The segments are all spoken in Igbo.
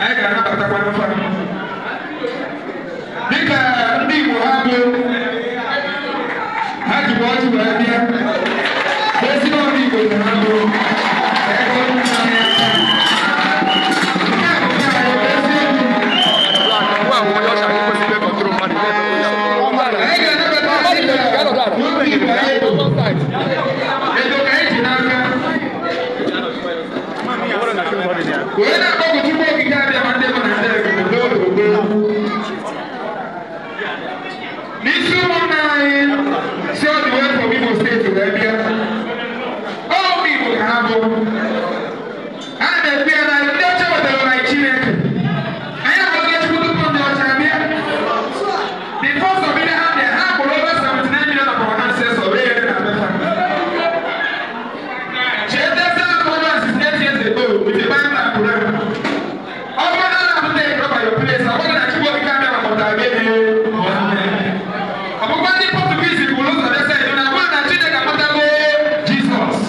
Anyị ga-anabatakwa n'ofe dịka ndị Igbo ha bụ ha jikwa ọjị wee bịa ezigbo ndị Igbo ka ha bụ ebe onye anyị aka. Nke a bụ nke anyị bụ eziokwu. Anyị ga-anabata ndị Igbo anyị bụ ego ka anyị ji n'aka wee na-akpọku Chukwu Okike abịa ma ndị nọ na ndị obodo n'isi ụmụnna anyị si ọ dị wee from Imo steeti wee bịa. Ọ bụ Igbo ka ha bụ. A na-ekwu ya na ndị ọcha wetara anyị Chineke. Anyị ahụghị Chukwu tupu ndị ọcha bịa. The first of it ha bịa, ha kpụrụ over 79 million of our ancestors wee yere na befa. Cheta 768 years ago with the Bible and Quran. Ọ bụrụ na a na-apụta ekpere by your place, ọ bụrụ na Chukwu Okike abịa ma pụtara gị. Ọbụkwa ndị Portuguese bụrụ ụzọ desa edo na bụrụ na Chineke amụtago Jizọs.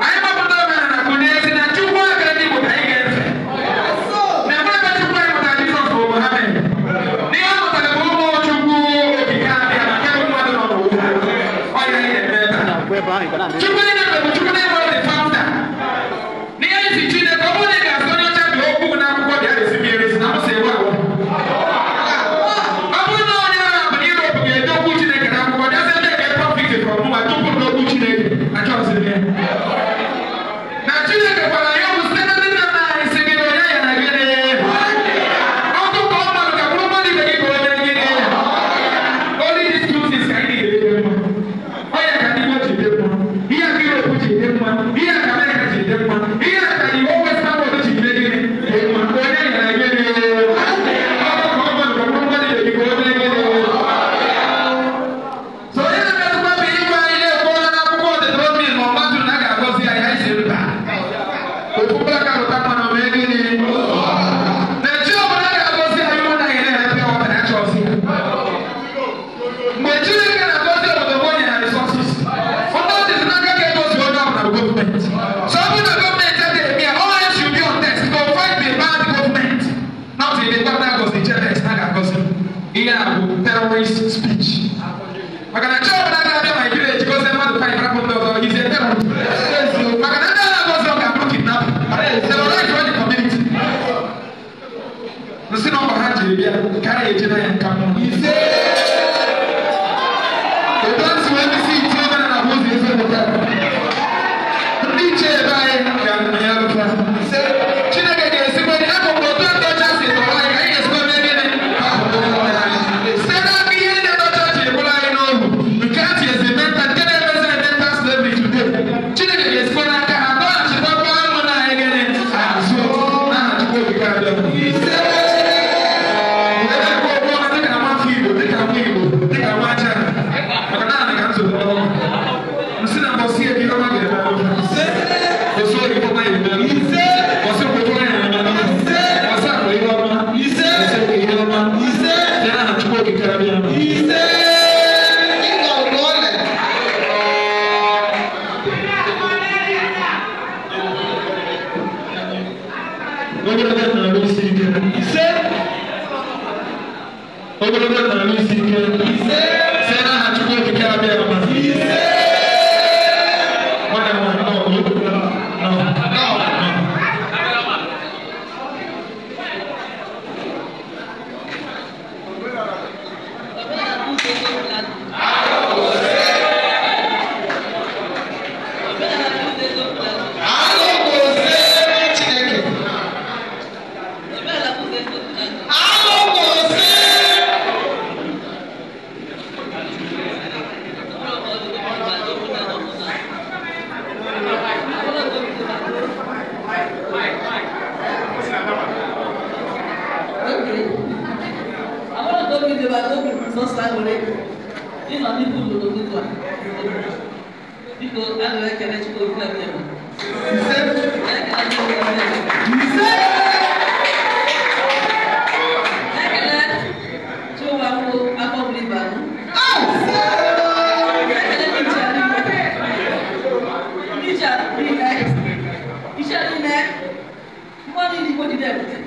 Anyị gbapụta omenala na kụnye si na Chukwu akara ndị Igbo ka anyị ga-efe. Na ebe ebe Chukwu anyị mụtara Jizọs bụ Mohammed. N'ihe ọ mụtara bụ ụmụ Chukwu Okike abịa ma nke bụ mmadụ nọ n'ụwa. Ọ ya anyị na-eme ebe a. Chukwu niile bụ Chukwu na-enwere the founder. N'ihe anyị si Chineke, ọ bụrụ na ị ga-asị onye ọcha dị okwu n'akwụkwọ bịa resi m eresi na mụsị ewu awụ. Ọ bụrụ na onye agha bụ Europe ga-ede okwu Chineke n'akwụkwọ bịa sị ebe profit from mụnwa tupu n'okwu Chineke achọghịzị m ya. Na Chineke gwara ya bụ site na ndị nna nna anyị si gị na onye ya na gịnị. Ọkụ ka ọ mmadụ ka bụrụ mmadụ ibe gị ka onye gịnị. Only these two things ka anyị ga-ede mma. Ọ ya ka ndị Igbo ji dị mma. Ihe a ka Europe ji dị mma. Ihe a ka America ji dị mma. Ihe a ka the whole Western world ji dị gịnị dị mma. Onye ya na gịnị. Ọkụ ka ọ mmadụ ka bụrụ mmadụ ibe gị ka onye gịnị. So onye na-emetụkwa bụ igwe anyị na-ekwuola n'akwụkwọ Deuteronomy ma ọ gbajuru na a ga-agọzi anyị, anyị si mba. Ofu aka rụta mmanụ mee gịnị? Na chi ọbụla ga-agọzi anyị mụ na anyị na-epe ọta ya chọọsị ya. Mgbe Chineke na-agọzi obodo bụ onye na resources. Ndị ọ dịzị n'aka ka egosi onye ọbụla bụ gọọmenti. So ọ bụrụ na gọọmenti adịghị eme ya, all eyes should be on desk to fight the bad government. Not the bad na-agọzi Chineke na ga-agọzi. Ihe a bụ terrorist speech. Maka na chi ọbụla ga-abịa my village gozie mmadụ five rapụ ndị ọzọ, is a terrorist. Maka na ndị a na-agọzi ọ ga-abụrụ kidnap. Terrorize all the community. Nsị na ọkwa ha jiri bịa, nke a ga-eji na ya nka mmụọ. Etu a si wee bisi iti omenala bụ ụzọ ezi obodo a. Ndị ichie ebe anyị ga-anọ ya lụta. Chineke ga-esikwa ndị akụkụ otu ndị ọcha si tọrọ anyị, anyị ga-esikwa mee gịnị? Site n'aka ihe ndị ọcha ji bụrụ anyị n'ohu, nke a tinyezi mental, nke na-emezi mental slavery today. Chineke ga-esikwa n'aka ha dọghachitakwa ụmụ anyị gịnị? Azụ n'aha Chukwu Okike abịa. Dịka nwa afọ Igbo, dịka nwa Igbo, dịka nwa aja, maka naanị ka m zụrụ ọrụ. Nsị na mbọsị eke ihe ọma ga-eme ọrụ. Osu oyibo ọma ya eme ọrụ. Ọsị obodo ya eme ọrụ. Ọsị akụ ihe ọma. Ọsị akụ ihe ọma. Site n'aha Chukwu Okike abịa. Ogologo na-arụ isi ike. Ogologo na-arụ isi ike. Site n'aha Chukwu Okike abịa. Nwanne m nwaanyị, nọ, nọ, nọ, nọ. Biko, ana m ekele Chukwu Okike abịa. Ekele Chukwu akwụ aka ọbụla ibe anụ. Ekele ndị iche niile. Ndị iche niile. Iche niile. Mmụọ niile Igbo jide ebute.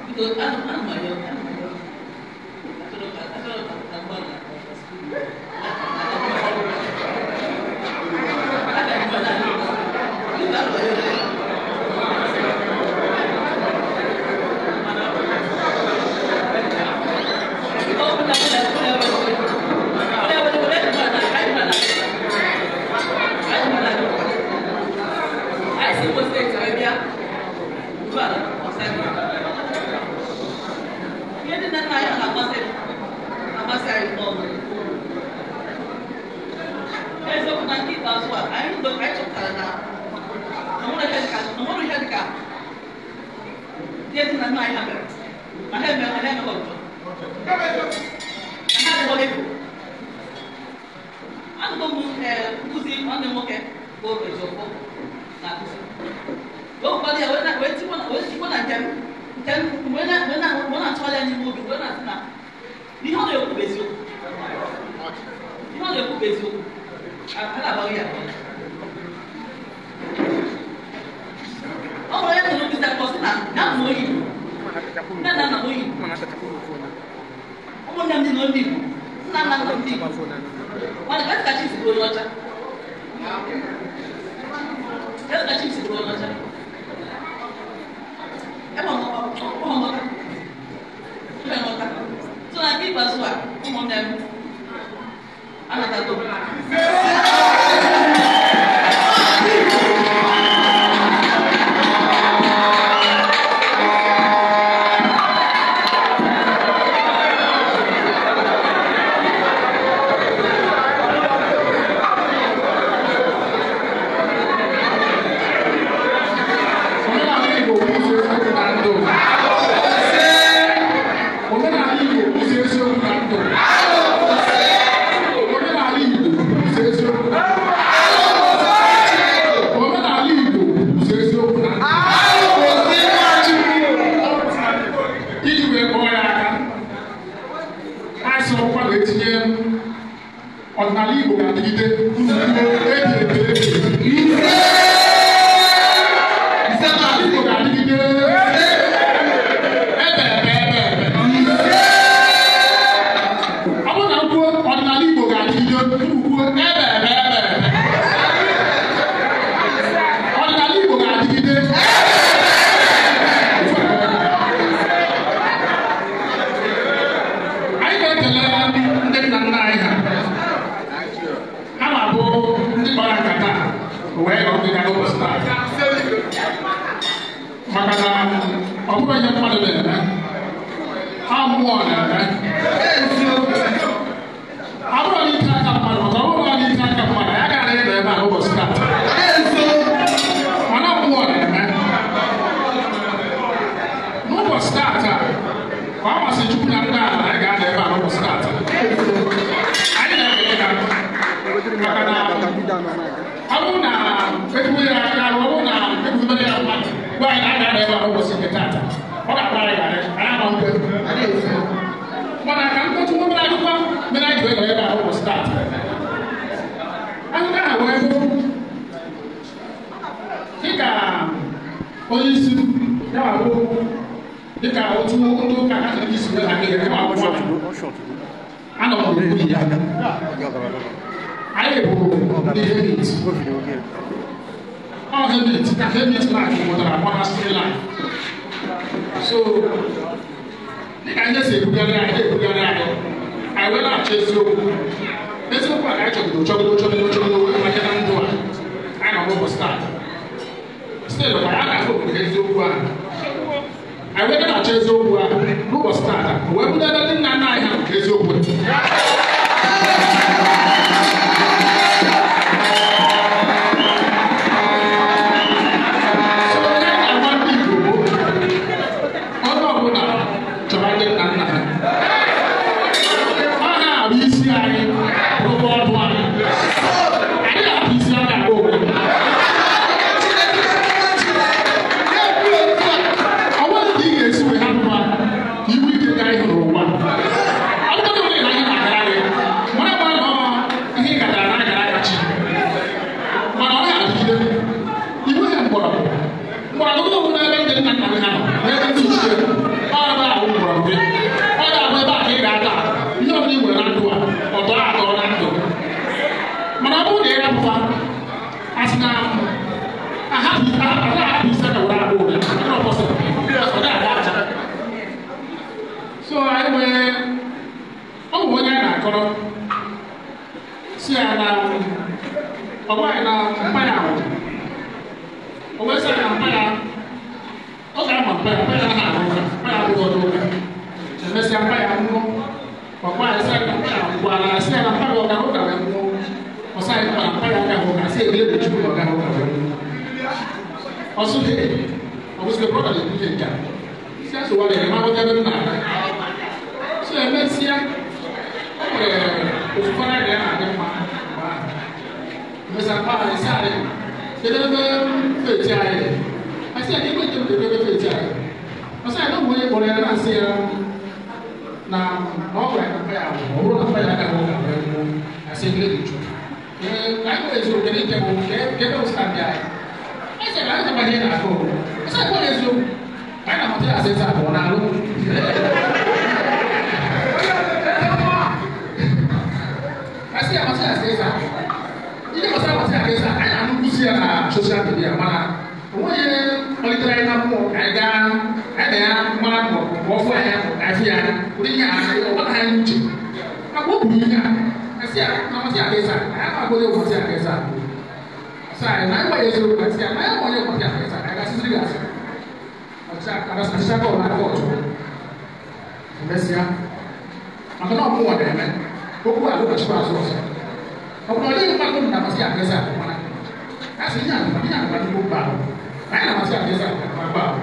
Biko, ana m arịọ achọrọ ka mgbalị. Ọdịnala Igbo ga-adịgide Igbo ga-adịgide ebe ebe ebe ebe. Ọ bụrụ na kwuo ọdịnala Igbo ga-adịgide kwuo ebe ebe ebe ebe. Ọdịnala Igbo ga-adịgide. Anyị ga-ekele ndị nna nna anyị ha. Ha na-abụ ndị kpara nkata wee ghọọ ndị n'ụbọchị taa. Maka na ọ bụrụ ihe mmadụ na-eme, ha mmụọ na-eme. Ọ bụrụ na ike aka mmadụ, maka ọ bụrụ na ike aka mmadụ, ya gara ịnọ ebe a n'ụbọchị taa. Mana mmụọ na-eme. N'ụbọchị taata, ka ọ masị Chukwu na ndị ala anyị ga-anọ ebe a n'ụbọchị taata. Anyị na-ekele ha maka na ọ bụrụ na ekwughị ya aka, ọ bụrụ na ekwubere ya mmadụ gwa anyị na a ga-anọ ebe a n'ụbọchị nke taata, ọ ga-agba anyị garị, anyị ama mpe. Mana ka mkpọtụ nwere akụkọ mere anyị ji wee nọ ebe a n'ụbọchị taata. Akụkọ ahụ wee bụ dịka onye isi ya bụ dịka otu ndị ụka Katọlik si wee ha ihe kama akwụkwọ anọ m n'okpuru ya. Anyị bụ ndị hermit. Ọ hermit ka hermit life mụtara monastery life. So dịka ihe si ebugharị anyị ebugharị anyị, anyị wee na-achọ eziokwu. Eziokwu a ka anyị chọgido chọgido chọgido chọgido wee banye na ndụ a anyị nọ n'ụbọchị taa. Still, kwa ya ga-afụ obodo eziokwu ahụ. Anyị wee na-achọ eziokwu ahụ n'ụbọchị taa, wee bụrụ ebe ndị nna nna anyị ha nke eziokwu. So onye na-agwa ndị Igbo bụ onye ọbụla chọrọ ndị nna nna ha. Ọ na-abụ isi anyị rụba ọdụ anyị. Anyị na-abụ isi anyị agba onwe. Ọ nweghị ka ị ga-esi wee hapụ ha ka iwu ike ga ịhụ n'ụwa. Ọ bụrụ na anyị na-agara gị, nna gị ha nọ n'ebe ndị ichie ọ ebe ahụ mgbọrọgwụ gị ọ ga-abụ ebe a ka ị ga-ata ihe ọbụla ị nwere na ndụ a ọ tọrọ atọ na ndụ mana ọ bụrụ na ị rapụta asị na ahapụ isi aka were abụ ụdị ọ ga-aga aja. So anyị nwee ọ bụ onye a na-akọrọ si ya na ọ gwaghị na mmanya ahụ o wee sị na mmanya ọ ga-ama mmanya mmanya na-arụ ụka mmanya abụghị ọdụ ụka emesịa mmanya nwụọ ọ gwaghị sị na mmanya gwara ya sị ya na mmanya ọ gara ụka wee nwụọ ọ sị anyị na mmanya agaghị ụka sị ebile bụ Chukwu na ọ gaghị ụka wee nwụọ ọ sị he ọ bụsịrị brọda na-ekwuche nke a si asụwa na eme aghọta ebe m na-aga. So emesịa o nwere ofufe na ya na-adị mma mgbe ahụ emesịa mgbe ahụ isi anyị kedu ebe feeti anyị dị asị ya ka ebe njem kedu ebe feeti anyị ọ sị ya na ụmụ onye kpọrọ ya na-asị ya na ọ gwara ya na mpa ya nwụrụ ọ bụrụ na mpa ya agaghị ụka wee nwụọ asị ekele dị Chukwu ee ka anyị nwere eziokwu kedu nke bụ ka ebe bụ stand anyị asị ya na anyị chọkwa ihe na-akọ ọ sị ya kwere eziokwu anyị na-amata ya asị taa bụ ọ na-alụ asị ya masị asị ịsa ihe gbasara masị asị ịsa anyị na-anụ nkwụsị ya na soshal midia mana onweghị kpalitere anyị na mmụọ ka anyị gaa anyị na ya mara mbọ ma ọ fụ anyị ka anyị fụ ya ụdị ihe a ọ gbata anyị n'uche maka o kwuru ihe a asị ya na masị asị ịsa anyị amaghị onye masị asị ịsa asị anyị na anyị gwa ya eziokwu asị ya na anyị amaghị onye masị asị ịsa anyị ga-asịziri gị asị ọchịcha bọọlụ aka ọchụ emesịa maka na ọmụnwa na-eme okwu a lụghachikwa azụ ọzọ ọ bụrụ na ọ dịghị mmadụ na amasị akịsa mana a sị ihe anụma nnukwu mba ahụ anyị na-amasị akịsa mba ahụ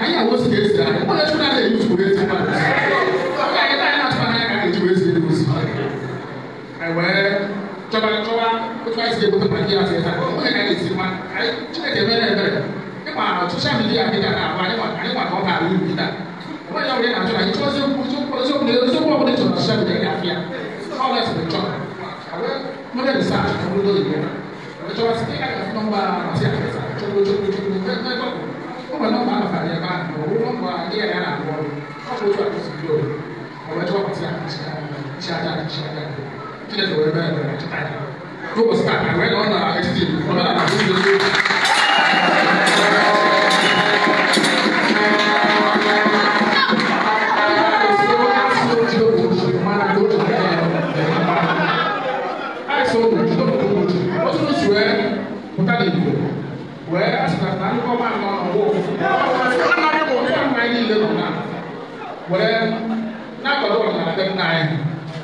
anyị awụ osi ga-esi anyị onye chukwu na-eyi usoro ezi mmadụ oge anyị anyị na-atụ anya ka ga-eji wee zie ozi anyị wee chọba chọba otu anyị si egote maka ihe asị ịsa onye ka anyị esi ma anyị Chineke emere ebere ịma soshal midia kịta na-abụ anyị nwa ka ọ bara uru kịta onye ọbụla na-achọ na ịchọ eziokwu eziokwu ọbụla ịchọrọ na soshal midia ga-afịa all that we chop. No get research, no do it. We chop as I got number na see akesa. Chop chop chop chop. No no no. O number na fa ya ba. O number ni ya na bo. O ko to akesi do. O we chop as cha cha cha cha. Kile do we be cha cha. No go start. We don na exit. O na do.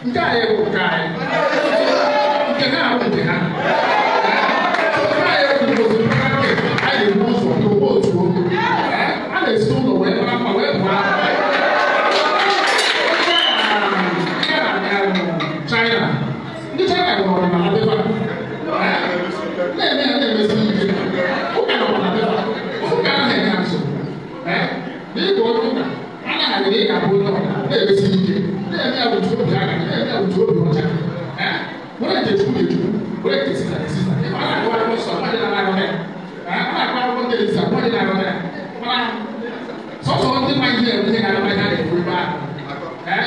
Nke anyị bụ nke anyị nke ha bụ nke ha anyị bụ anyị bụ ụzọ n'obo otu oge a na-esi ụlọ wee mara mma wee pụọ China ndị China gụrụ ọdịnala beba na-eme ya na-emesi ike ụka nọkwa na beba ụka anaghị enye ha nsogbu n'ịbụ onye ụka anaghị adị ka bụ onye ọka na-emesi ike na-eme ya otu obi aka na-eme ya otu obi ọcha were nke Chukwu na-echukwu were nke sista na sista ịma na-agụ akwụkwọ nsọ nwadị na-aghọta ya a na-agụ akwụkwọ ndị sista nwadị na-aghọta ya mana sọsọ ndị ma ihe ihe ga-aghọta ihe a na-ekwu ebe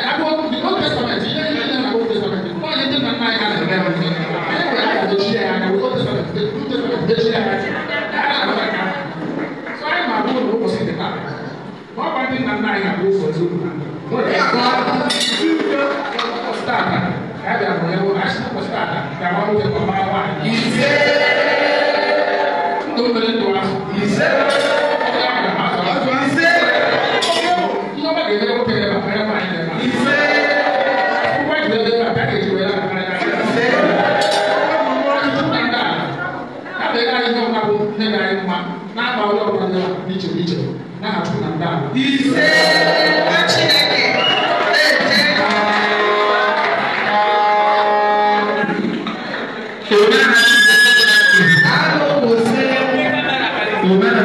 ahụ agụ the Old Testament ihe ihe ihe na Old Testament mgbe onye ndị nna nna anyị ha na-eme ya anyị nwere aka dechie ya anya Old Testament New Testament dechie ya anya a na-aghọta ka so anyị ma abụ na ụbọchị nke taa ma ọ bụ ndị nna nna anyị ha bụ ụzọ eziokwu na Omenala